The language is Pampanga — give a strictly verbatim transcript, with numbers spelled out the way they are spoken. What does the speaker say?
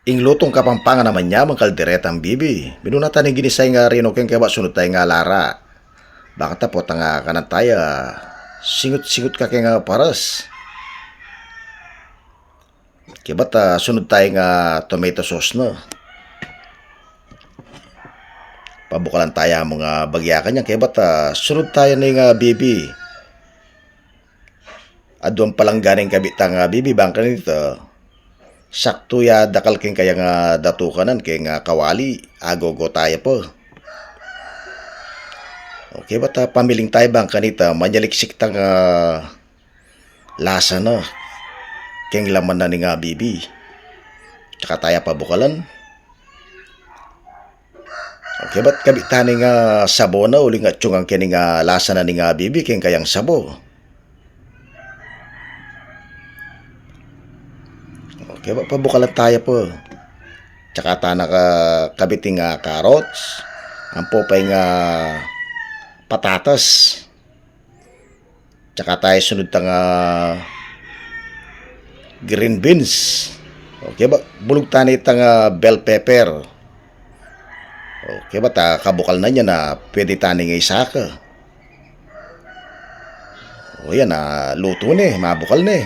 Ing lutong Kapampangan a manyamang kalderetang bibi. Minuna taya ning ginisang rinu keng kaybat sunud taya ing lara. Bakanta potang kanan taya, singut-singut ka keng paras. Kaybat sunud taya ing tomato sauce na. Pabukalan taya mung bagya kanyan. Kaybat sunud taya ning bibi. Aduang palangga ning kabit tang bibi, bang kanita saktu ya dakal keng kayang datukanan keng kawali, agogo taya pa. Okay, bata pamiling taya bang kanita manyaliksik tang lasa na keng laman na ning bibi. Tsaka taya pabukalan. Okay, bat kabit taya ning sabo na, uling atyungan keni ing lasa na ning bibi keng kayang sabo. Okay, bat pabukalan taya pa. Tsaka taya na kabit ing carrots, ampo pa ing patatas. Tsaka taya sunud tang green beans. Okay, bat bulug taya itang bell pepper. Okay, bat kabukal na nya na pwede taya ning isaka. O yan, lutu ne, mabukal ne.